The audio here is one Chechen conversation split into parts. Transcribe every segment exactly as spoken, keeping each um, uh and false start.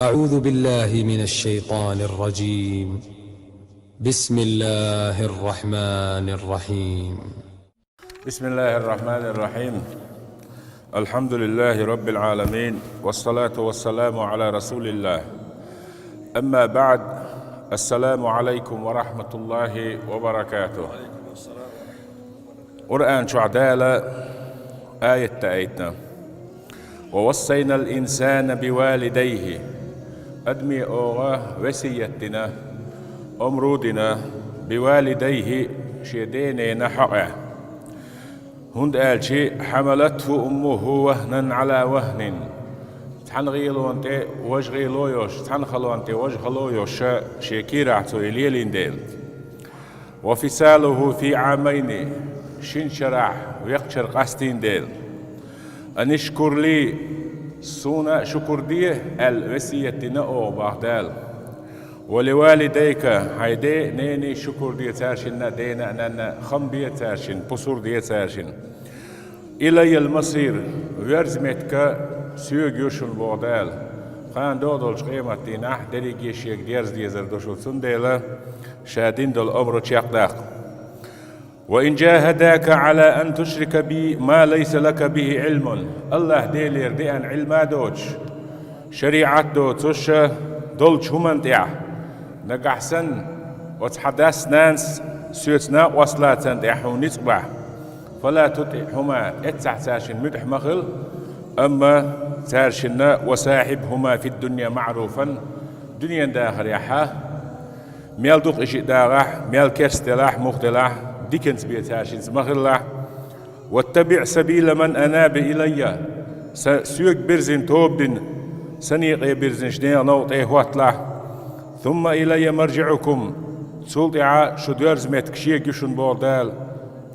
أعوذ بالله من الشيطان الرجيم. بسم الله الرحمن الرحيم. بسم الله الرحمن الرحيم. الحمد لله رب العالمين، والصلاة والسلام على رسول الله. أما بعد، السلام عليكم ورحمة الله وبركاته. Къуръан чохь Дала аят даийтина: «ووصينا الإنسان بوالديه». Адаме оха весият дина, омра дина, «بوالديه», шен ден-ненан хьокъехь. ХӀунда аьлча «حملته أمه وهنا على وهن». Цхьана гӀелонна тӀе важа гӀело йолуш, цхьана халонна тӀе важа хало йолуш, шен кийрахь цо и лелийна дела. «وفصاله في عامين», шина шарахь векхачара къастийна дела. «أن اشكر لي», суна шукур де, аьлла весият дина оха, боху Дала. «ولوالديك», хьайн ден-ненан шукур де цаьршинна, дена а, нанна а, хам бе цаьршинна, пусар де цаьршинна. «إلي المصير», верза меттиг соьга ю шуна, боху Дала. Кхана догӀу долчу къематдийнахь дерриге шега дерза дезар ду шу, цундела ша дина долу омра чекхдаккха. «وإن جاهداك على أن تشرك بي ما ليس لك به علم». АллахӀ Делера деана Ӏилма а доцуш, шариӀат а доцуш долчу хӀуманна тӀехь, нагахь санна оцу хьан дас-нанас соьца накъост лацарна тӀехь хьуна ницкъ бахь, «فلا تطعهما», эццахь цаьршинна муьтӀахь ма хила, амма цаьршинна «وصاحبهما في الدنيا معروفا», дуьненан дахарехь а, мел дукха и шиъ дагӀахь, мел керста делахь, муха делахь, диканца бен цаьршинца ма хилалахь. «واتبع سبيل من أناب إلي», сан, соьга бирзина тоба дина, сан некъе бирзинчу нехан новкъа тӀе хӀотталахь. «ثم إلي مرجعكم», цул тӀаьхьа шу доьрза меттиг шега ю шуна, боху Дала.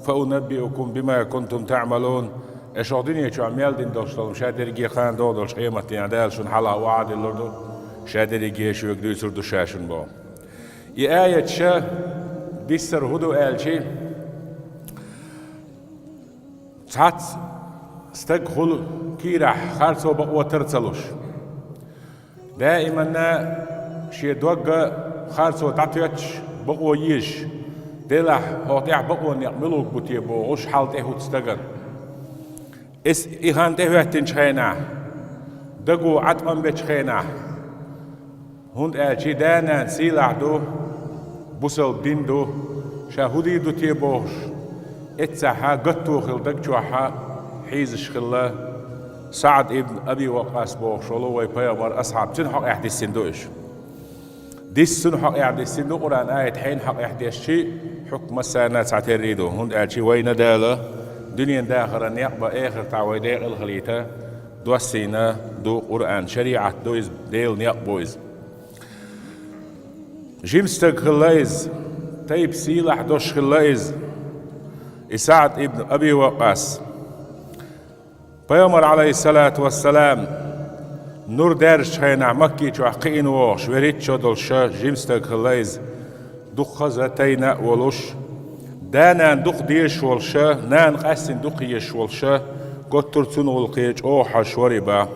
«فأنبئكم بما كنتم تعملون», аш хӀокху дуьне чохь мел дина долуш долу ша дерриге кхана догӀу долчу къематдийнахь Дала шуна хьалха охьа а диллур ду, ша дерриге шуьга дуьйцур ду ша шуна, боху. И аяташ диссар хӀун ду аьлча, цхьацца стаг хуьлу кийрахь харцо бакъо тар ца луш. Даиманна шен догга харцо дӀатоьттуш, бакъо езаш, делахь хӀокху тӀехь бакъонан некъ муьлхарг бу те бохуш хьал тӀе хӀутту стагана. Эс и хан тӀехӀоьттинчу хенахь, даго Ӏаткъам бечу хенахь, хӀунда аьлча да-нана сийлахь ду, бусалба дин ду, ша хӀун дийр ду те бохуш, эццахьа гатто хила даг чохьа хьийзаш хилла СаӀд ибн Аби Ваккъас бохуш волу вай пайхамар асхьаб, цуьнан хьокъехь диссина ду уьш. Дисса цуьнан хьокъехь диссина ду, Къуръан аят хьенан хьокъехь дешчи, хьукм массарна а цхьатеррий ду, хӀунда аьлча вайна Дала дуьненан дахаран некъ бан, эхартахь вай декъала хилийта доссийна ду Къуръан, шариӀат ду иза, Делан некъ бу иза. Жима стаг хилла иза, тайпа сийлахь долуш хилла иза, и СаӀд ибн Аби Ваккъас. Пайхамар, Ӏалайхиссалату вассалам, нур даьржачу хенахь Макки чохь кхиъна вогӀуш, верхӀитта шо долуш жима стаг хилла иза, дукха хаза тайна а волуш, да-нана дукха дезаш волуш, нана къаьстина дукха езаш волуш, готтура цуьнан гӀуллакхе чӀогӀа хьожуш вара и бан.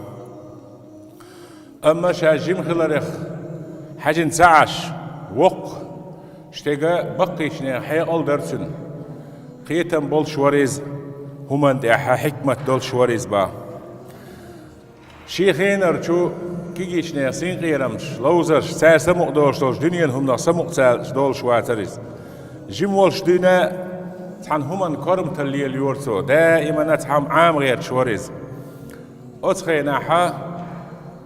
Амма ша жима хиларех хьаьжна ца Ӏаш, воккха, стеган баккхийчу нехан хьекъал дара цуьнан. Кхетам болуш вара иза, хӀуманна тӀехь хьикмат долуш вара иза бан. Шен хенарчу кегийчу нехан синкъерамаш, ловзарш, цара самукъа долуш долчу дуьненан хӀуманах самукъа цара долуш вацара иза. Жима волуш дуьйна цхьана хӀуманна корматалла лелайора цо, даимана цхьамма Ӏама гӀерташ вара иза. Оцу хенахьа,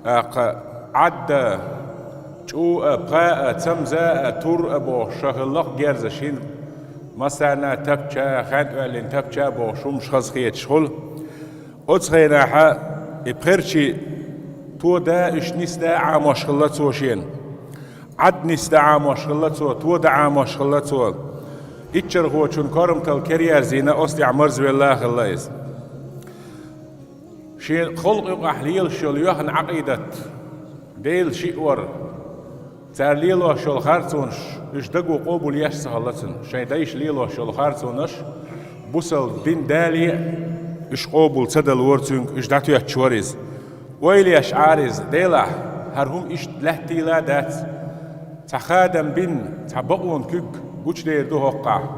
тӀаккха, Ӏадда, чӀу а, пха а, цамза а, тур а бохуш, ша хилла-кх герзаш хӀинца, массарна а тапча, хен тӀоьллина тапча бохуш, хӀумаш хазахеташ хуьлу. Оцу хенахьа и пхерчий тода, уьш нисда Ӏамош хилла цо шена. Ӏад нисда Ӏамош хилла цо, тода Ӏамош хилла цо. Иччархочун корматалла кераерзийна, оцу тӀехь марзвелла а хилла иза. Шен халкъ юкъахь лелаш йолу йоьхна Ӏакъидат, Делан шиъ вар, цара лелош йолу харцонаш, уьш даго къобалъеш ца хилла цуьнан. Шайн дайша лелош йолу харцонаш, бусалба дин дале а, уьш къобал ца далора цуьнга, уьш дӀатоьттуш вара иза. Ойла еш Ӏара иза, делахь, ХӀара хӀума иштта лаьттийла а дац. Цхьа хадам бина, цхьа бакъонан куьг гучудер ду хӀокхахь.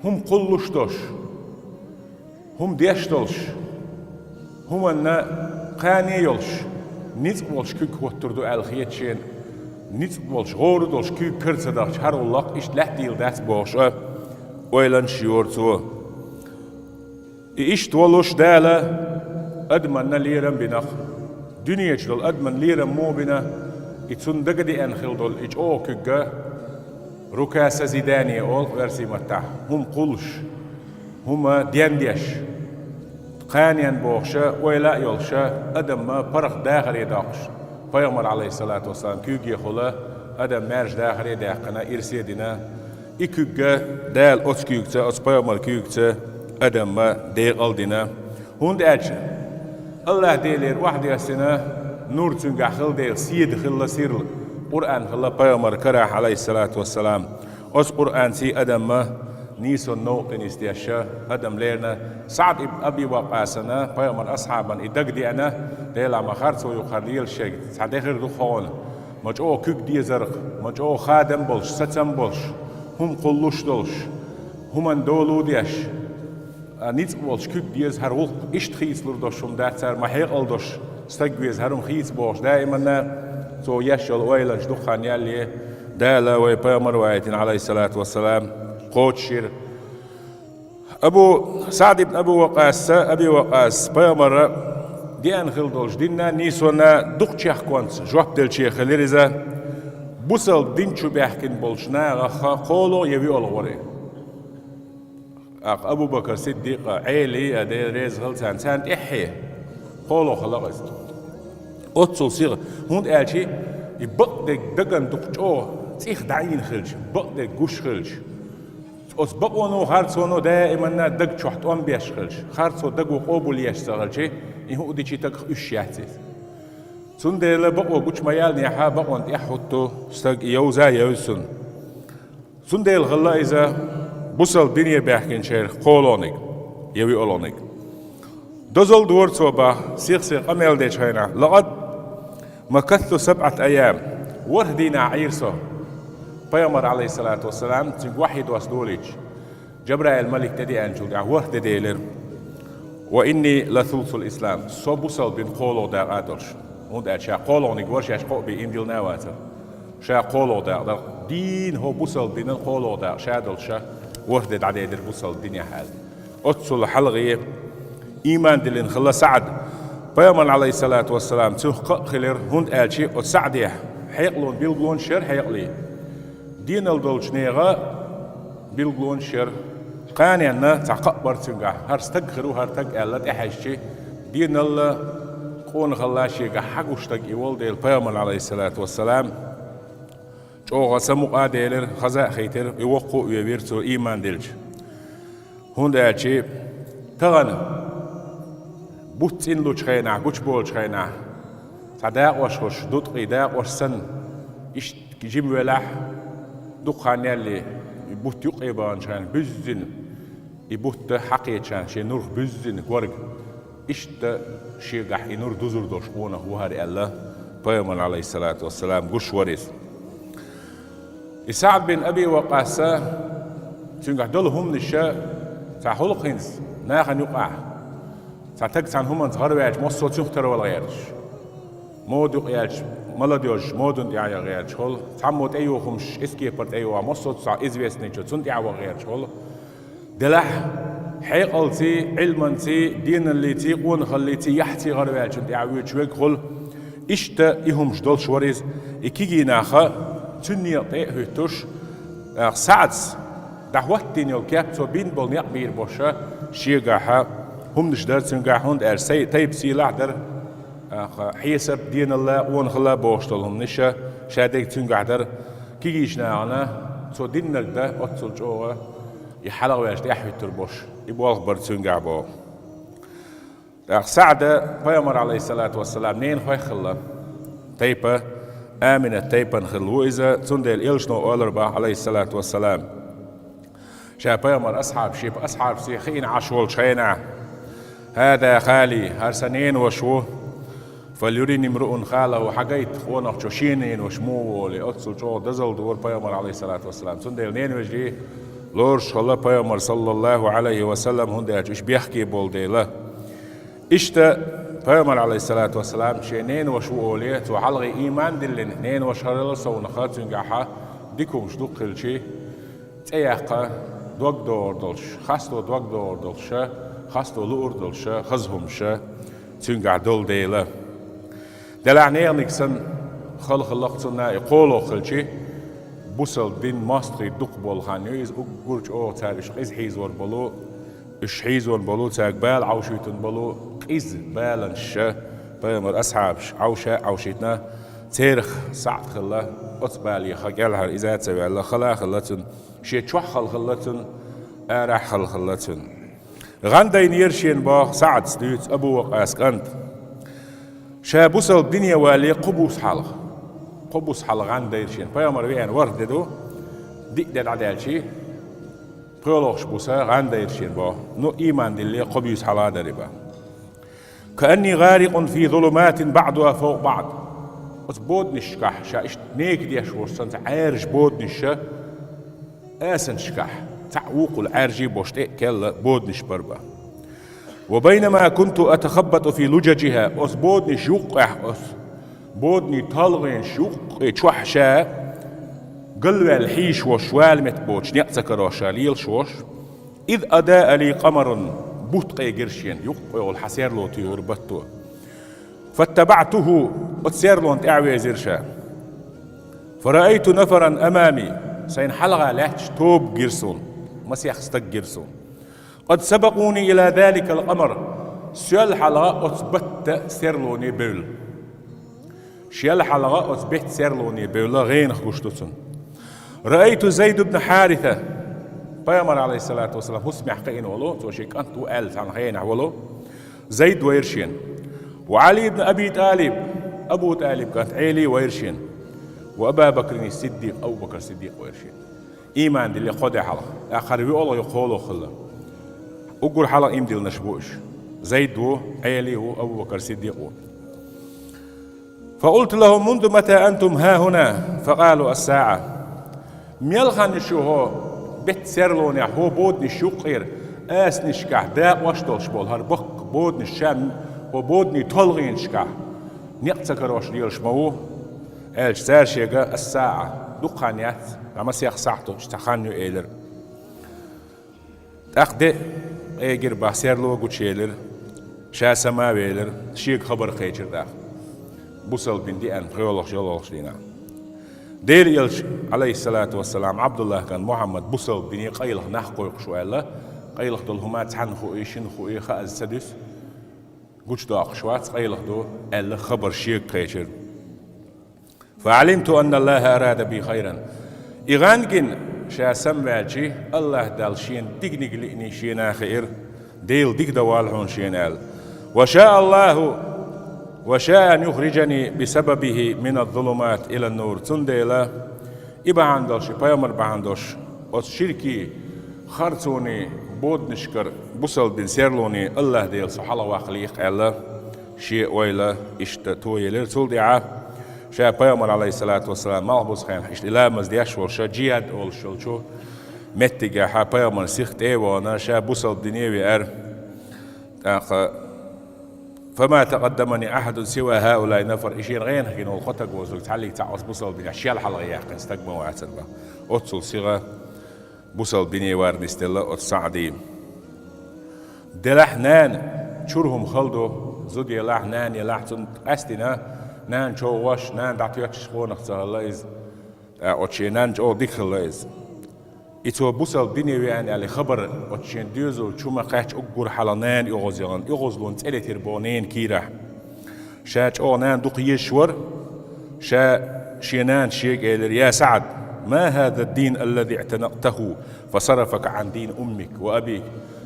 ХӀума кхуллуш долуш, хӀума деш долуш, хӀуманна кхане йолуш, ницкъ болуш куьг хӀоттур ду аьлла хета шена, ницкъ болуш, гӀора долуш куьйга кара ца дахча, хӀара гӀуллакх иштта лаьттийла дац бохуш а, ойланаш йора цо. И иштта волуш Дала адаманна лерам бинарх, дуьнен чу долу адаман лерам муха бина, и цунна дагадеана хила долу и чӀогӀа куьг а, рука созидания олу оьрсийн маттахь, хӀума кхуллуш, хӀума дендеш, кханенна бохуша, ойла а йолуша, адамма паргӀат дахаре доккхуш, пайхамар, Ӏалайхиссалату вассалам, куьйгехула адам маьрша дахаре а даьккхина, ирсе а дина, и куьг а Дала оцу куьйгаца, оцу пайхамар куьйгаца адамма декъал а дина. ХӀунда аьлча АллахӀ Делера охьадоьссина нур цуьнгахь хилла дела, седа хилла сирла, Къуръан хилла пайхамар карахь, Ӏалайхиссалату вассалам. Оцу Къуръанций адамма нийсонан новкъа тӀе нисдеш, адам лерина. СаӀд ибн Аби Вакъасана, пайхамар асхьабана, и дагадеана, Делахь ма харцо ю-кх хӀара лелаш шайга, цхьа де хир ду-кх хьуна, ма чӀогӀа куьг дезарх, ма чӀогӀа хадам болуш, сацам болуш, хӀума кхуллуш долуш, хӀуманна долу деш, а, ницкъ болуш куьг деза, хӀара гӀуллакх иштта хийцалур долуш хӀума дац, цара ма хьекъал долуш стаг веза, хӀара хӀума хийца бохуш, даиманна цо еш йолу ойланаш дукха хан ялале, Дала вай пайхамар ваийтина, Ӏалайхиссалату вассалам, кхочушйира. Абу СаӀд ибн Абу Вакъасца, Аби Вакъас, пайхамара деана хила долуш динна, нийсонна дукха чехконца жоп делче хилира иза. Бусалба дин чу баьхкина болчу нахах кхоалгӀа я виолгӀа вара и. ТӀаккха Абу Бакр Сиддикъа, Ӏели а, Дела реза хила царна, царна тӀаьххье кхоалгӀа хилла иза. Оццул сиха, хӀунда аьлча и бакъдерг дагна дукха чӀогӀа цӀих дӀаийна хилча, бакъдерг гуш хилча, оцу бакъоно, харцоно даиманна даг чохь тӀом беш хилча, харцо даго къобалъеш ца хилча, и хӀуъа дичи тагах уьш яц иза. Цундела бакъо гучу ма яьллинехь, бакъонна тӀаьхьа хӀутту стаг, и йовза а йовза цунна. Цундела хилла иза бусалба дине баьхкинчеран кхоалгӀаниг я виолгӀаниг. Дозалла дора цо боху, сих-сиха къамел дечу хенахь: «Лакъад макасту сабӀата айям». ВорхӀ дийнахь Ӏийра со. Пайхамар, Ӏалайхиссалату вассалам, цуьнга вахьйи доссадолийча, Жабраил малик тӀедеанчул тӀаьхьа ворхӀ де делира. «Ва инни ла сулсул ислам». Со бусалба динан кхоалгӀа дакъа а долуш. ХӀунда аьлча ша кхоалгӀаниг вара, шаьш кхоъ бен ийман диллина а вацара. Ша кхоалгӀа дакъа дара. Дийна хӀо бусалба динан кхоалгӀа дакъа ша долуш, ша ворхӀ де дӀаделира бусалба динехь аьлла. Оццул хьалхе ийман диллина хилла СаӀд. Пайхамар, Ӏалайхиссалату вассалам, цуьнах кхаъ хилира, хӀунда аьлча оцу СаӀдехь хьекъалонан билгалонаш яра, хьекъале. Денал долчу нехан билгалонаш яра. Кханенна цхьа кхаъ бара цуьнгахь, хӀара стаг хир ву, хӀара стаг аьлла тӀехьаьжча, деналла, къонахалла шегахь хьан гуш стаг и волу дела, пайхамар, Ӏалайхиссалату вассалам, чӀогӀа самукъа а делира, хаза а хийтира, и воккха а вевира цо ийман диллича. ХӀунда аьлча тахана бутт цӀинлучу хенахь, гучуболучу хенахь, цхьа дакъош хуш, дуткъий дакъош санна, иштта жима велахь, дукха хан ялале, и бутт юккъе баханчу хенахь буьззина, и бутт хьакхечу хенахь шен нурх буьззина горга, иштта шегахь и нур дузур долуш къонах ву хӀара аьлла, пайхамар, Ӏалайхиссалату вассалам, гуш вара иза. И СаӀд бин Аби Вакъаса, цуьнгахь долу хӀуманаша, цхьа хӀуллакх хӀинца нахана юкъахь, цхьа стаг цхьана хӀуманца гӀараваьлча, массо а цуьнах тарвала гӀерташ. Мода юкъа яьлча, молодёжь, модана тӀехь яха гӀерташ хуьлу. Цхьаммо тӀеюху хӀумаш, эскепара тӀеюху, массо а цхьа известныйчо, цунна тӀехь ваха гӀерташ хуьлу. Делахь, хьекъалций, Ӏилманций, деналлиций, къонахаллиций, яхьций гӀараваьллачунна тӀехь вуьйцуш верг хуьлу. Иштта и хӀумаш долуш вара иза, и кегий нах а цуьнан некъа тӀе а хӀуьттуш, тӀаккха СаӀдас дӀахӀоттийна йолу кеп, цо бина болу некъ бийр боша, шегахь хӀуманаш дара цуьнгахь, хӀунда аьлча сайн тайпа сийлахь дара, тӀаккха хьесап, деналла, къонахалла бохуш долу хӀуманаша, ша дерг цуьнгахь дара, кегийчу нахана цо диннарг дан оццул чӀогӀа и хьалхаваьлча тӀаьхьахӀуьттур бош, и болх бара цуьнгахь боху. ТӀаккха СаӀда пайхамар, Ӏалайхиссалату вассалам, ненахойх хилла. Тайпа Аминат тайпана хилла ву иза, цундела элчано олура боху, Ӏалайхиссалату вассалам, ша пайхамар асхьабаш, шен асхьабашца хиъна Ӏаш волчу хенахь: «ХӀаза хали, хӀара сан ненаваша ву». فليرني امرؤ خاله, хьагайта къонахчо шен ненаваша муха волу, оццул чӀогӀа дозалла дора пайхамар, Ӏалайхиссалату вассалам. Цундела ненаваша лоруш хилла пайхамар, саллаллаху Ӏалайхи ва саллам, хӀунда аьлча уьш бехке болу дела. Иштта пайхамар, Ӏалайхиссалату вассалам, шен ненаваша ву олий, цо хьалхе ийман диллина, ненаваша хиларал совнаха цуьнгахьа дика хӀумаш дукха хилчий, цӀе яккха дог догӀур долуш, хасто дог догӀур долуша, хасто луур долуша, хаза хӀумаша цуьнгахь долу дела. Делахь неханиг санна хала хилла-кх цунна и кхоло хилчий, бусалба дин мостагӀий дукха болу хан ю иза, уггар чӀогӀа цара уьш къиза хьийзор болу, уьш хьийзор болу, цаьрга бала Ӏовшуьйтун болу, къиза баланаш ша, пайхамар асхьабаш Ӏовша а Ӏовшийтина, церах СаӀд хилла, оцу балеха кӀелхьара иза а ца ваьлла, хала а хилла цунна, шен чохь хала хилла цунна, арахь хала хилла цунна. ГӀан дайнера шена боху СаӀдас дуьйцу Абу Вакъас кӀанта. Ша бусалба дине валале кхо буса хьалха. Кхо буса хьалха гӀан дайра шена. Пайхамар веана ворхӀ де ду, диъ де дӀадаьлчий, пхоьалгӀачу буса гӀан дайра шена боху. Ну, ийман дилле кхо буьйса хьалха дара и бан. كأني غارق في ظلمات بعضها فوق بعض. Оцу боданашкахь, ша иштта нека деш волуш санна, цхьа Ӏаьржа боданаш ша, асанашкахь, цхьаъ вукхул Ӏаьржий болуш тӀе а кхелла боданаш бара бан. وبينما كنت أتخبط في لججها, оцу боданаш юккъехь, оцу боданийн толгӀенаш юккъе чохь ша галваьлла хьийзаш волуш, вала меттиг боцуш, некъ ца карош ша лелаш волуш, إذ أضاء لي قمر, бутт къегира шена, юккъе волу хьан серло туьйхира батто. فاتبعته, оцу серлонна тӀаьхьа везира ша. فرأيت نفرا أمامي, сайна хьалха лаьтташ тоба гира суна, масех стаг гира суна. قد سبقوني إلى ذلك القمر, соьл хьалха оцу батта серлоне бевлла. Шел хьалха оцу бетта серлоне бевлла гӀенах гуш ду цунна. رأيت زيد بن حارثة, пайхамар, Ӏалайхиссалату вассалам, хӀусамехь кхиъна волу, цо шен кӀант ву аьлла цхьана хенахь волу, Зайд вайра шена. وعلي بن أبي طالب, Абу ТӀалиб кӀант Ӏели вайра шена. وأبا بكر الصديق, Абу Бакр Сиддикъ вайра шена. Ийман дилле кхо де хьалха, тӀаккха хӀара виолгӀа ю кхоло хилла. Уггар хьалха ийман диллинарш бу уьш. Зайд ву, Ӏели ву, Абу Бакр Сиддикъ ву. فقلت لهم: منذ متى أنتم هاهنا؟ فقالوا: الساعة. Мел хан ю шу хӀо бетта серлонехь, хӀо боданаш юккъера, асанашкахь дакъош долуш болу хӀара баккха боданаш ша, хӀо боданийн толгӀенашкахь некъ ца карош лелаш ма ву, аьлча, цара шега: الساعة, дукха хан яц, дӀа масех сахьташ цхьа хан ю, элира. ТӀаккха де къегира бах, серло гучуелира, ша сама а велира, шега хабар кхечира тӀаккха. Бусалба дин деана пхоьалгӀачу, йолгӀачу дийнахь. Делан элча, Ӏалайхиссалату вассалам, Ӏабдуллах кӀант Мухьаммад бусалба дине къайлаха нах кхойкхуш ву аьлла, къайлаха долу хӀума цхьанна хуий, шинна хуий, хаа ца дуьсу, гучудоккхуш вац, къайлаха ду аьлла, хабар шега кхечира. فعلمت أن الله أراد بي خيرا. И гӀан гина ша самаваьлчи, АллахӀ Далла шена диканиг лиъний шена а хиира, Дела дика дан воллу хьуна шена аьлла. وشاء الله، وشاء أن يخرجني بسببه من الظلمات إلى النور. Цундела и бахьана долуш, и пайхамар бахьана долуш, оцу ширкий, харцоний боданашкара бусалба дин серлоне АллахӀ Дела со хьалхаваккхалийкх аьлла, шен ойла иштта тоелира. Цул тӀаьхьа ша пайхамар, Ӏалайхиссалату вассалам, малхбузу хенахь иштта и ламаз деш волуш, ша джихӀад олуш йолчу меттигехьа пайхамаран сиха тӀе а вахана, ша бусалба дине а веара. ТӀаккха: فما تقدمني أحد سوى هؤلاء النفر. И шена гӀенах гина волу кхо стаг воцург цхьаллиг цхьаъ оцу бусалба динехь шел хьалха яьккхина стаг ма вацара бах. Оццул сиха бусалба дине вар нисделла оцу СаӀди. Делахь нана, чуьра хӀума хала ду, зуда елахь, нана елахь, цунна къаьстина нана човхош, нана дӀатоьттуш къонах ца хилла иза. ТӀаккха оцу шен нанна чӀогӀа дика хилла иза. И цо бусалба дине веана аьлла хабар оцу шен доьзал чу ма кхаьчча уггар хьалха нана оьгӀаз яхана, оьгӀазлонан цӀе летира боху ненан кийрахь. Ша чӀогӀа нана дукха езаш вара, ша шен нанас шега элира: يا سعد، ما هذا الدين الذي اعتنقته فصرفك عن دين أمك وأبيك؟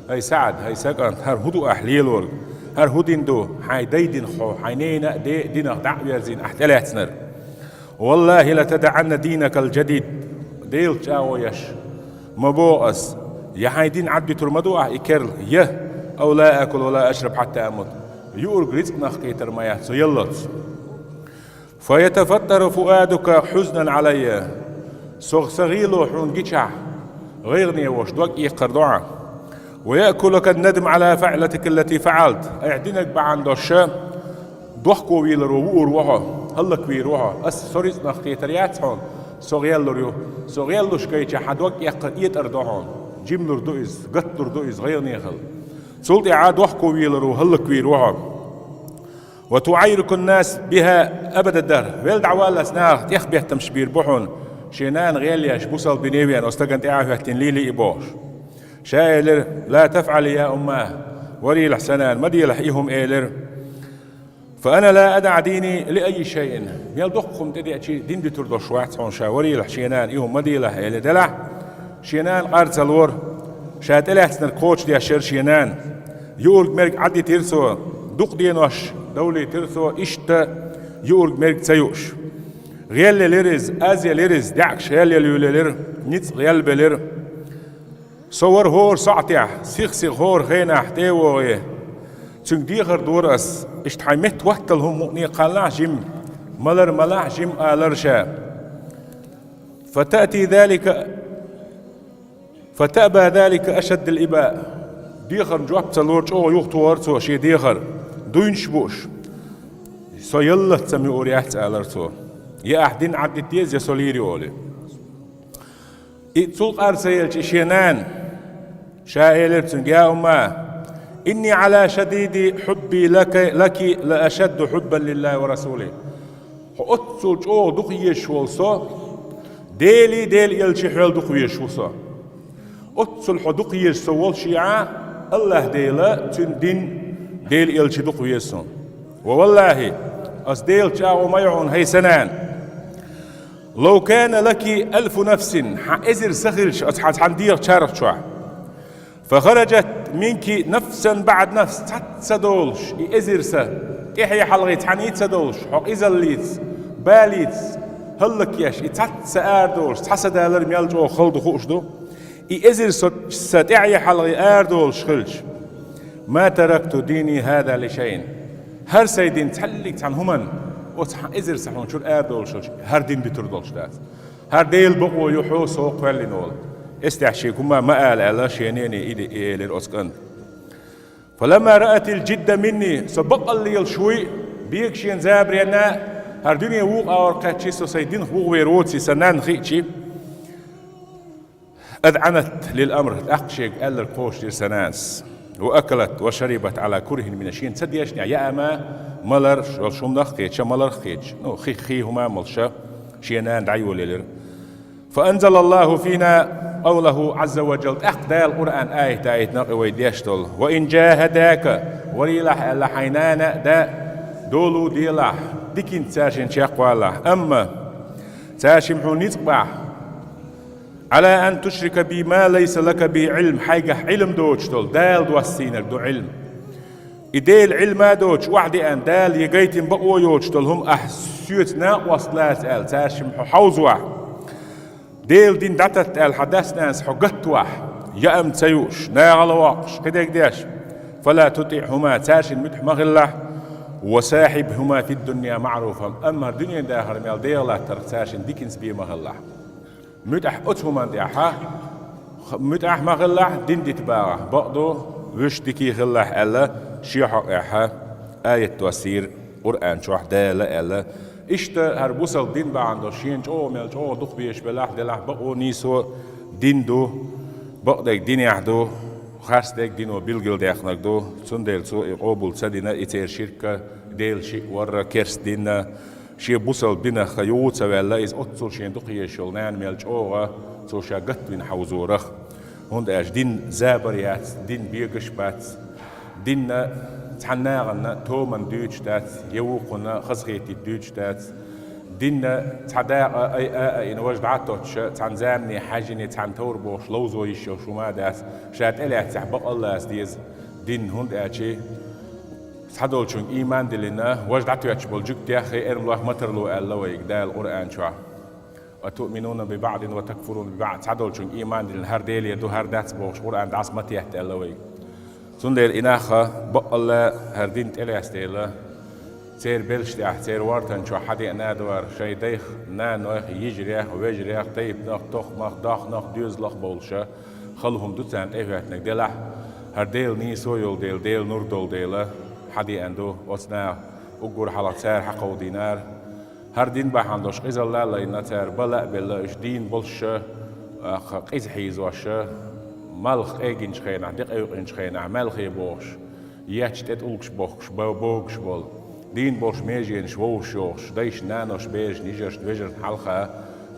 ХӀай СаӀд, хӀай сан кӀант, хӀара хӀун ду ахь лелорг? ХӀара хӀун дин ду, хьайн дайн динах хьо, хьайн ненан а, ден а динах дӀа а верзийна ахь тӀелаьцнарг? والله لتدعن دينك الجديد. Делаца чӀагӀо еш, ма боху ас, я хьайн дин Ӏадвитур ма ду ахь и керла, я: أو لا آكل ولا أشرب حتى أموت. юург рицкъ нах кхетар ма яц со яллалц. فيتفطر فؤادك حزنا علي. Со, са гӀело хьуна гичахь, гӀайгӀане волуш дог эккхар ду хьан. ويأكلك الندم على فعلتك التي فعلت. Айхьа динарг бахьана долуш дохковеларо вуур ву хьо, хӀаллаквийр ву хьо. Ас со рицкъ нах кхетар яц хьуна, со гӀеллур ю. Со гӀеллуш гайча хьан дог эккхар этӀар ду хьуна. Жимлур ду иза, гатлур ду иза гӀайгӀане хила. Цул тӀаьхьа дохковеларо хӀаллаквийр ву хьо. وتعيرك الناس بها أبد الدهر. Вел дӀаваллалц нахах тӀехбеттамаш бийр бу хьуна, шен нана гӀелъеш, бусалба дине веана, оцу стагана тӀаьхьахӀоьттина лелий и бохуш. Ша элира: لا تفعلي يا أماه. Варийлахь, сан нана, ма делахь и хӀума, элира. فأنا لا أدع ديني لأي شيء. Мел доккха хӀума тӀедеъча дин дитур долуш вац хьуна ша, варийлахь, шен нана, и хӀума ма делахь, элира. Делахь, шен нана къар ца лора. Ша тӀелаьцнарг кхочушдеш яра шен нана. Юург-мерг Ӏадитира цо, дукха денош довлийтира цо, иштта юург-мерг ца юуш. ГӀелъелира иза, аз елира иза, даьӀахкаш гӀелъелуьйлелира, ницкъ гӀелбелира. Со вара хӀора сохьтехь, сих-сиха хӀора хенахь тӀе а вогӀий. Цуьнга дехар дора ас, иштта хьайн метта хӀоттал хӀума мукъане кхаллахь жима, малар малахь жима, алара ша. فتأتي ذلك، فتأبى ذلك أشد الإباء. Дехарна жоп ца лора, чӀогӀа юхатохара цо шен дехар, дуйнаш а бууш. Со яллалц ца муьур яц, алара цо. Я ахь дин Ӏаддита деза, я со лийр ю олий. И цул къар ца елча, и шен нана, ша элира цуьнга: يا أماه، إني على شديد حبي لك، لك لأشد حبا لله ورسوله. Хьо оццул чӀогӀа дукха езаш волу со, Делий, Делан элчий хьоьл дукха везаш ву со. Оццул хьо дукха езаш со волу шиъа, АллахӀ-Дела, цуьнан дин, Делан элчий дукха веза суна. Ва валлахи, ас Делан чӀагӀо ма ю хьуна, хӀай сан нана. لو كان لك ألف نفس, хьан эзар са хилча оцу хьан цхьана дегӀан чарх чохь, فخرجت منك نفسا بعد نفس, цхьацца долуш, и эзар са, тӀаьхье хьалхе цхьаьний ца долуш, хьо къизаллица, балица хӀаллакъеш, и цхьацца арадолуш, цхьа са далар мел чӀогӀа хала ду хууш ду. И эзар со, са тӀаьхье хьалхе арадолуш хилча, ما تركت ديني هذا لشيء. ХӀара сайн дин цхьаьллиг цхьана хӀуманна, оцу хьан эзар са хьуна чуьра арадолуш хилча, хӀара дин дитур долуш дац. ХӀара Делан бакъо ю хьо со кхоьллина волу. Эццехь шега хӀума ма ала аьлла, шен нене и де-, и элира оцу кӀанта. فلما رأت الجد مني, со бакъалла лелаш вуй, бегашен забаренна, хӀара дуьне вукху агӀор кхаьччи, со сайн динах вухавер воций сан нанна хиъчи, أذعنت للأمر, тӀаккха шега аьлларг кхочушдира сан нанас. وأكلت وشربت على كره مني, шена ца дешнехь яа ма, малар, шолчу хӀуманах а кхеташ, маларх а кхеташ, ну, хи, хи хӀума а молуш, шен нана дӀайолаелира. فأنزل الله فينا قوله عز وجل, тӀаккха Дала Къуръан аят даийтина кхин вай деш долу: وإن جاهداك, варийлахь аьлла, хьайн нана а, да а долу делахь, диканца цаьршинна чекхвалахь, амма цаьршимма хьуна ницкъ бахь, على أن تشرك بي ما ليس لك به علم, хьайгахь Ӏилма доцуш долу, Дала доссийнарг ду Ӏилма. И Делан Ӏилма а доцуш, охьадеана Дала я гайтина бакъо йоцуш долу хӀума ахь соьца накъост лаца аьлла, цаьршимма хьо хьовзавахь, Делан дин дӀататта аьлла, хьан дас-нанас хьо гатвахь, яа ма ца юуш, нахала воккхуш, кхидерг деш, فلا تطعهما, цаьршинна муьтӀахь ма хилалахь, وصاحبهما في الدنيا معروفا, амма дуьнен дахар мел дегӀан латтарх цаьршинна диканца бен ма хилалахь. МуьтӀахь оцу хӀуманна тӀехь, муьтӀахь ма хилалахь, дин дита багӀахь, бакъду, вуьш дика хилалахь аьлла, шен хьокъехь аят доссийра Къуръан чохь Дала аьлла. Иштта хӀара бусалба дин бахьана долуш шена чӀогӀа мел чӀогӀа дукха везаш велахь, делахь, бакъо нийсо дин ду, бакъдерг динехь ду, харцдерг дино билгалдаьккхинарг ду, цундела цо и къобал ца дина, и церан ширка, Делан шиъ варра, керста дин а, шен бусалба динах юха ца ваьлла, иза оццул шена дукха езаш йолу нана мел чӀогӀа цо ша гатвина хьовзорах. ХӀунда аьлча дин забар яц, дин бегаш бац, динна цхьана нахана томан дуьйцуш дац, я вукхунна хазахетийта дуьйцуш дац. Динна цхьа дакъа ай а айина важа дӀа а тоттуш, цхьана замане хьаьжжине, цхьана товр бохуш ловзо йиш йолуш хӀума а дац, ша тӀелаьцнехь бакъалла лаца деза дин, хӀунда аьлча цхьадолчунга ийман диллина, важа дӀатоьттуш болу жуьгтех хи эрна лох ма тарло аьлла вайга Дала Къуръан чохь. أتؤمنون ببعض وتكفرون ببعض. Цхьадолчунга ийман диллина, хӀара Деле ду, хӀара дац бохуш, Къуръан дӀаса ма тетта аьлла вайга. Цундела и нах бакъалла хӀара дин тӀелаьцна дела, церан белшаш тӀехь, церан вортан чохь хьадеана а дара, шайн дайх, нанойх, йижарех, вежарех, тайпанах, тохамах, дохнах, доьзалах а бовлуш, хала хӀума ду царна тӀехӀоьттинарг. Делахь, хӀара Делан нийсо йолу дела, Делан нур долу дела, хьадеана ду оцу наха, уггар хьалха цара хьакховдийнара. ХӀара дин бахьана долуш къизалла а лайна цара, бала а белла, уьш дийна болуш а, къиза хьийзош а, малх къегинчу хенахь, де къевкъинчу хенахь, маьлхе бохуш, етташ тӀе тӀулгаш бохкуш, бо-, богуш болу, дийна болуш меженаш вовшаш йохуш, дайшна, наношна, берашна, йижаршна, вежаршна хьалха,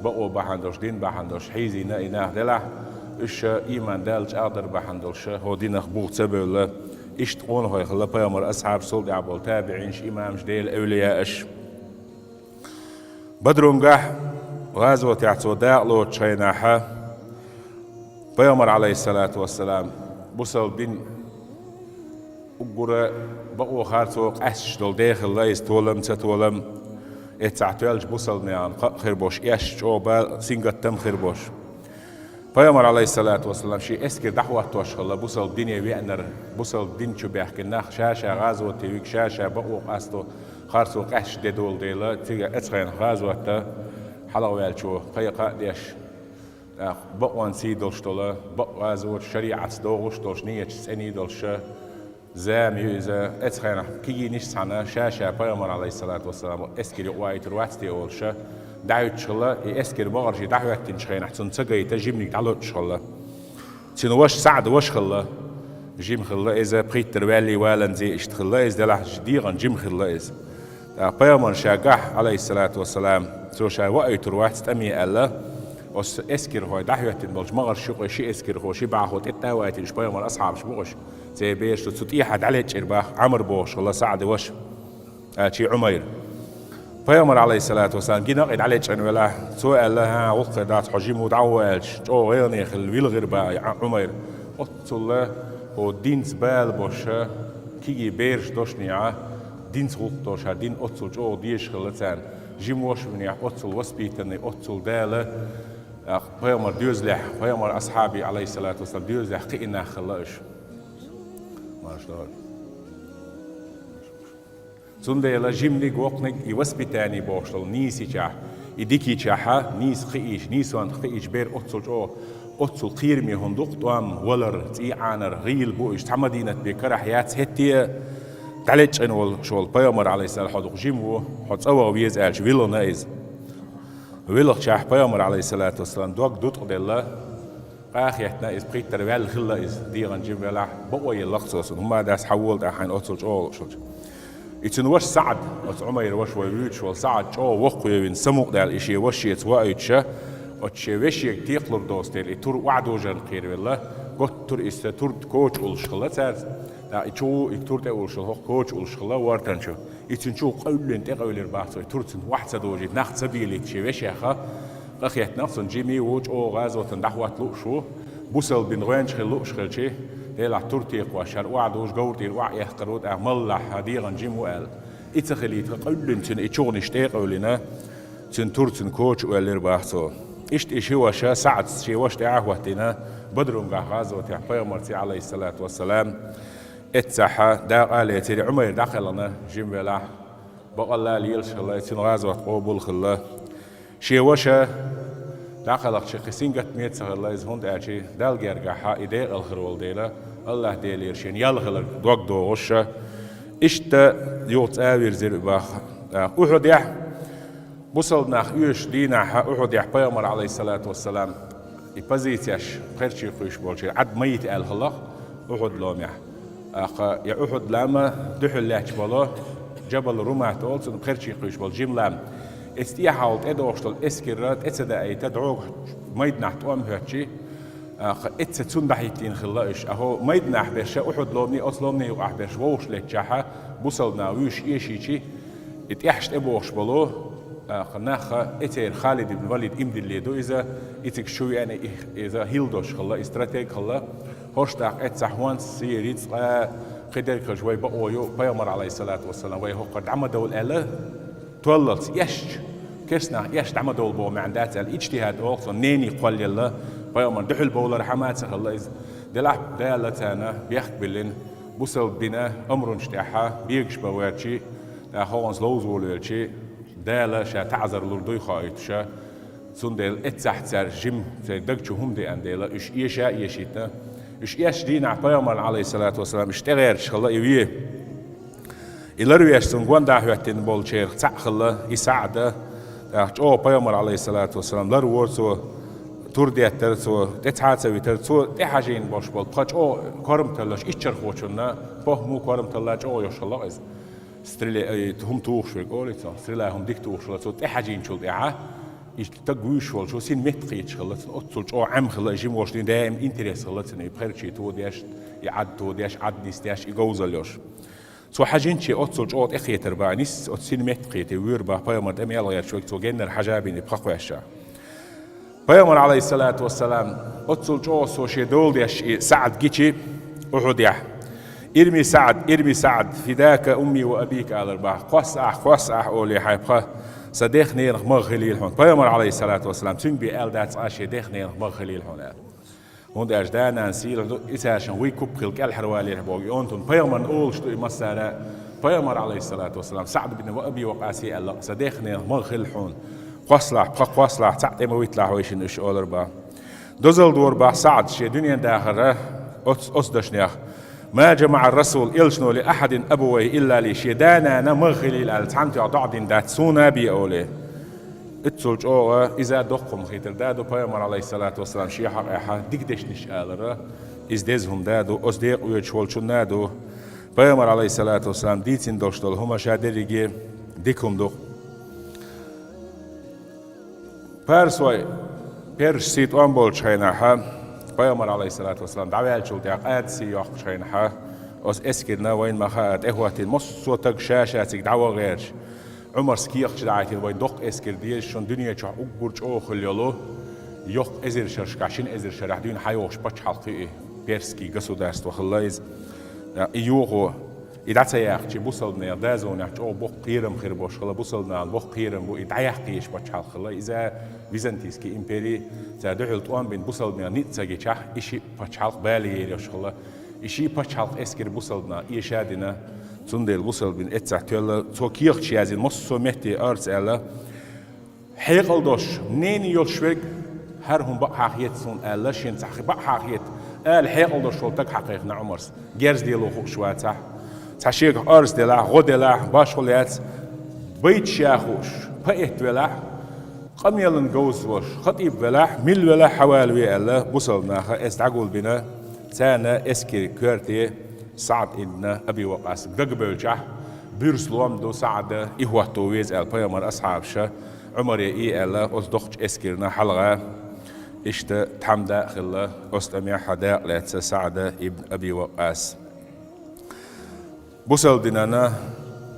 бакъо бахьана долуш, дин бахьана долуш хьийзийна и нах. Делахь, уьш а ийман Далла чӀагӀдар бахьана долуш а, хӀокху динах бух ца бевлла, иштта къонахой хилла пайхамаран асхьабаш, цул тӀаьхьа болу табиӀинаш, имамаш, Делан эвлияаш. Бадрунгахь гӀазотехь цо дакъа лоцучу хенахь, пайхамар, Ӏалайхиссалату вассалам, бусалба дин уггар бакъо харцо къаьсташ долу де хилла иза, толам а, ца толам а, эццахь тоьллачу бусалбанехан кхаъ хир болуш, эшна чӀогӀа бала, сингаттам хир болуш. Пайхамар, Ӏалайхиссалату вассалам, шен эскар дӀахӀоттош хилла, бусалба дине веанарг, бусалба дин чу баьхкина нах, ша-ша гӀазоте вига, ша-ша бакъо къасто, харцо къаьсташ де долу дела, цигахь оцу хенахь гӀазот а, хьалхаваьллачо кхайкха а деш, тӀаккха бакъонан сий долуш долу, бакъ гӀазоташ, шариӀатца догӀуш долуш, нийяташ цӀена долуш а, зама ю иза, оцу хенахь кегийнаш цхьаьна ша-ша пайхамар, Ӏалайхиссалату вассалам, эскаре юкъа вайтур вац те олуш а, дӀахӀуьттуш хилла, и эскар магӀарше дӀахӀоьттинчу хенахь, цунна ца гайта, жиманиг дӀалоцуш хилла. Цуьнан ваша СаӀд ваша хилла, жима хилла иза, пхийттара ваьллий валанзий иштта хилла иза, делахь дегӀан жима хилла иза. ТӀаккха пайхамарна ша гахь, Ӏалайхиссалату вассалам, цо ша ваийтур вац тӀаме аьлла, оцу эскархой дӀахӀоьттина болчу магӀарш юкъе ши эскархо, ши бӀахо тӀе а вайтина, уьш пайхамаран асхьабаш бу уьш. Церан бераш цу тӀехьа дӀалечкъира боху, Ӏамр бохуш хилла СаӀдан ваша, аьлча Ӏумайр. Пайхамар, Ӏалайхиссалату вассалам, гина а кхин дӀалечкъина велахь, цо аьлла: «ХӀан, гӀуллакх хир дац, хьо жима ву, дӀа а ву», аьлча, чӀогӀа гӀайгӀане хилла, вилгӀира боху Ӏумайр. Оццул хӀокху динца бала бош а, кегий бераш дошнехь а, динца гӀуллакх долуш хӀара дин оццул чӀогӀа дезаш хилла царна. Жима ваша винехь, оццул воспитанный, оццул Дала, а, пайхамар доьзалехь, пайхамар асхьабий, Ӏалайхиссалату вассалам, доьзалехь кхиъна нах хилла уьш. Марша догӀийла. Цундела жиманиг, воккханиг и воспитание бохуш долу нийса йичахь, и дика йичахь а, нийса кхиийча, нийсонна кхиийча бер оццул чӀогӀа, оццул кхераме хӀума ду-кх тӀом, валар, цӀий Ӏанар, гӀийла бу уьш, цхьа Мадинат бен карахь яц хӀетте а, дӀалечкъина волуш волу пайхамар, Ӏалайхиссалам, хьо ду-кх жима ву, хьо цӀа ваха веза аьлча, вилхина иза. Вилхичахь пайхамар, Ӏалайхиссалату вассалам, дог дуткъаделла, къахетта иза, пхийттара ваьлла хилла иза, дегӀан жима велахь, бакъо елла-кх цо цунна, хӀумма а дац, хьан вола тӀаккха хьайна оццул чӀогӀа лууш волчу. И цуьнан ваша СаӀд, оцу Ӏумайран ваша вай вуьйцуш волу СаӀд чӀогӀа воккхаве вина, самукъадаьлла и шен ваша шеца ваийтуш а, оцу шен вешега текхалур доцу дела, и тур охьадожарна кхеравелла, готтура иза, тур коча уллуш хилла цаьрца, тӀаккха и чу, и тур тӀе уллуш хилла, хӀокху коча уллуш хилла вортан чу. И цуьнан чу къевллина тӀекъевлира боху цо, и тур цуьнан охьа ца дожийта, нах ца белийта шен вешех а, къахетта-кх цунна, жимий ву, чӀогӀа гӀазотана дӀахӀотта лууш ву, бусалба дин гӀоьнча хилла лууш хилча, делахь тур текхош, хӀара охьадужу, говр тӀера охьаэккхар ву, тӀаккха малаллехь дегӀан жима ву аьлла. И ца хилийта-кх къевллина цуьнан и чу гӀуниш тӀекъевлина, цуьнан тур цуьнан коча оьллира боху цо. Иштта и ши ваша, СаӀд шен ваша тӀе а хӀоттийна, Бадрунгахь гӀазотехь пайхамарций, Ӏалайхиссалату вассалам, эццахь дакъа а лецира, Ӏумайр дӀакхелхина, жима велахь, бакъалла лелаш хилла, цуьнан гӀазот къобал хилла. Шен ваша дӀакхелхича кхин сингаттаме ца хилла иза, хӀунда аьлча Далла гергахь и декъала хир волу дела, АллахӀ Делера шена ял хиларг дог догӀуш а. Иштта юха цӀа а вирзира боху. Ухьудехь, бусалба нах оьшучу дийнахь Ухьудехь пайхамар, Ӏалайхиссалату вассалам, и позицеш пхерчий кхуьйсуш болчеран Ӏад майта аьлла хилла-кх Ухьуд ломехь. ТӀаккха и Ухьуд лам дуьхьал лаьтташ болу, Джабал Румат олу цунах, пхерчий кхуьйсуш болу жима лам. Эцу тӀехьа волу тӀедогӀуш долу эскарра тӀе ца даийта, дӀогахь майданахь тӀом хӀоьттича, тӀаккха эцца цунна дӀахӀиттийна хилла уьш. Ахьа майданахь берш, Ухьуд ломане, оцу ломане юкъахь берш вовшах леттачахь, бусалба нах вуьйш эшийча, и тӀехьаш тӀебогӀуш болу, тӀаккха нах, эцеран Халид ибн Валид имдилле ду иза, и цига чу веана, и, иза хӀилла долуш хилла, и стратег хилла. ХӀорш тӀаккха эццахь хӀонс, сий, рицкъа, кхидерг хилча вай бакъо ю, пайхамар, Ӏалайхиссалату вассалам, вай хӀокхара дӀа ма довла аьлла, толлалц эшча, керстанах эшча дӀа ма довла боху маьӀна дац аьлла, иджтихӀад олу цо, нене кхоллаелла, пайхамарна дуьхьал бовлар хьама а ца хилла иза. Делахь Дала царна бехк биллина, Бусалба дина амрунаш тӀехьа бегаш бан ваьрчи, тӀаккха хӀокхунца ловза волавелчи, Дала ша таӀзар лур дуй хоуьйтуша, цундела эццахь цаьрга жима церан даг чу хӀума деана дела, уьш эша а эшийтина. Уьш эшначу дийнахь пайхамарна, Ӏалайхиссалату вассалам, уьш тӀегӀерташ хилла и ве. И ларвеш цунна гонаха хӀоьттина болчарах цхьаъ хилла и СаӀда, тӀаккха чӀогӀа пайхамар, Ӏалайхиссалату вассалам, ларвора цо, тур деттара цо, тӀе цхьа а ца витара, цо тӀехьажийна болуш болу пхи чӀогӀа корматаллаш иччархочунна, похӀма а корматалла чӀогӀа йолуш хилла иза. Стреле-, ай, хӀума тухуш верг олий цо, стрела хӀума дика тухуш хилла, цо тӀехьажийначул тӀаьхьа, и стаг вуьйш волчо син метта кхеташ хилла, цунна оццул чӀогӀа Ӏема хилла, и жима волуш дина даим интерес хилла цуьнан, и пхерчий тодеш, и Ӏад тодеш, Ӏад нисдеш, и говзалла йолуш. Цо хьажийначе оццул чӀогӀа тӀекхетар бан, нисса оцу син метта кхетий, вуьйр бан пайхамар тӀе мел гӀерташ верг, цо геннара хьажа бина и пхи кхоьссина. Пайхамар, Ӏалайхиссалату вассалам, оццул чӀогӀа цо шен дола деш и СаӀд гичи Ухьудехь. «Ирми СаӀд, ирми СаӀд, фидака умми ва абика», алар бан. «Кхосса ахь, кхосса ахь», олий, хьайн пхи, сан дех-ненах магӀа хилийла хьуна. Пайхамар, Ӏалайхиссалату вассалам, цуьнга бен аьлла дац цкъа шен дех-ненах магӀа хилийла хьуна аьлла. ХӀунда аьлча да-нана сийлахь ду, и цаьршинна вуй куп хилла кӀелхьарвалийла боху, и онтун пайхамарна олуш ду и массара, пайхамар, Ӏалайхиссалату вассалам, СаӀд бин Аби Вакъасе аьлла, сан дех-ненах магӀа хилла хьуна. Кхосса лахь, пхи кхосса лахь, цхьаъ тӀе ма вита лахь вайшинна уьш, олар бан. Дозалла дора боху СаӀд шен дуьнен дахарра оц-, оцу дашнех. «Ма жамаӀа Расул, элчано, ли ахьадин абавайхи илла ли», шен да-нана магӀа хилийла аьлла, цхьанна тоьхна доӀа дина дац, суна а бен олий. Иццул чӀогӀа иза доккха хӀума хийтар да ду, пайхамар, Ӏалайхиссалату вассалам, шен хьокъехь дика дешнаш алара, иза деза хӀума да ду, оцу декъа оьцуш волчунна а ду. Пайхамар, Ӏалайхиссалату вассалам, дийцина долуш долу хӀума ша дерриге дика хӀума ду. Парсой, персашций тӀом болчу хенахь, пайхамар, Ӏалайхиссалату вассалам, дӀаваьллачул тӀаьхьа къадасий йоккхучу хенахь, оцу эскарна вайна ма-хаъара тӀехӀоттийна массо а стаг ша-ша цига дӀаван гӀерташ. Ӏумарс кехаташ даӀийтина, вайн доккха эскар деза, шуна дуьне чохь уггар чӀогӀа хилла йолу, йоккха эзар шаршкахь шина эзар шарахь дуьйна хьайогӀуш пачхьалкх ю и, персский государство хилла иза. И юхо, и дӀа ца яьккхича, бусалбанех дозанехь чӀогӀа боккха кхерам хир болуш хилла, бусалбанехь боккха кхерам бу, и дӀаяккха езаш пачхьалкх хилла. Иза византийский импери, цара дуьхьал тӀом бина бусалбанех ницкъ ца гичахь, и шиъ пачхьалкх бале ер йолуш хилла. И шиъ пачхьалкх эскар бусалбанех эша а дина, цундела бусалбина эццахь тоьлла, цо кехаташ яздина массо а метте, орца аьлла, хьекъал долуш, мнение йолуш верг, хӀара хӀума бакъахьа хета суна аьлла, шена цхьа бакъахьа хета ала хьекъал долуш волу стаг хьакхайкхина Ӏумарс, герз дело хууш вацахь, цхьа шегахь орца делахь, гӀо делахь, башхо лаьцна, байташ ян хууш, поэт велахь, къамелан говза волуш хатӀиб велахь, милла велахь хьавалаве аьлла, бусалба наха эс дӀагулбина, царна эскаран коьрте СаӀд ибн Аби Вакъас дагабевлчахь, буьрса лом ду СаӀда, и хӀотто веза аьлла, пайхамар асхьабаша Ӏумаре и аьлла, оцу доккхачу эскарна хьалха, иштта тхьамда а хилла, оцу тӀамехь дакъа лаьцна СаӀда ибн Аби Вакъас. Бусалба динан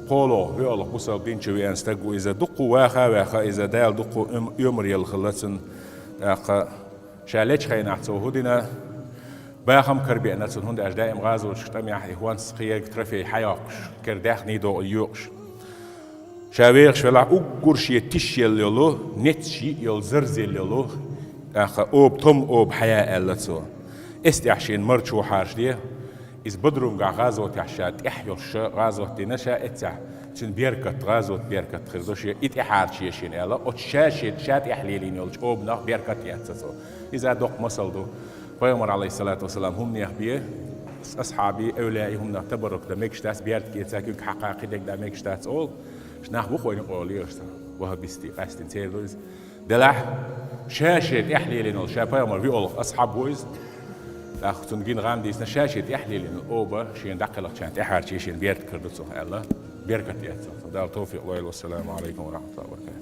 кхоалгӀа, виолгӀа бусалба дин чу веана стаг ву иза. Дуккха ваха а ваьхна иза, Дала дуккха оьм-, оьмар елла хилла цунна. ТӀаккха ша лечу хенахь цо хӀун дина, бахам карабеана цунна, хӀунда аьлча даим гӀазоташка тӀамехь и хӀонс, кхерг, трофей хьайоккхуш, кара даьхний догӀу йоькъуш. Ша вехаш велахь, уггар шен тишъелла йолу, нецаш йиъ йолу, зарзелла йолу, тӀаккха оба, том оба хьая аьлла цо. Эс тӀехь шена марчо хьарчаде, иза Бадрумгахь гӀазотехь ша тӀехь йолуш ша гӀазот дина, ша эццехь цуьнан беркат, гӀазот беркат хир ду шен, и тӀехьарчае шена аьлла, оцу ша шен, ша тӀехь лелийна йолчу обанах беркат эцна цо. Иза доккха масал ду. Пайхамар, Ӏалайхиссалату вассалам, хӀуманех бен, асхьабий, эвлияий хӀуманах табаррук дан мегаш дац, беркат эца, куьг хьакха кхидерг дан мегаш дац олу. Нах бу кхойна къоле аша, ваххабистий, къаьстина церан ду иза. Делахь, ша шен тӀехь лелийна волу, ша пайхамар виолгӀа асхьаб ву иза. ТӀаккха цунна гина гӀан дийцина, ша шен тӀехь лелийна оба, шена дӀакхелхачарна тӀаьхьарчий шена беркат карадо цунах аьлла, беркат эцна цунах. Дала тавфикъ лойла. Вассаламу Ӏалайкум ва рахматуллахи ва баракатух.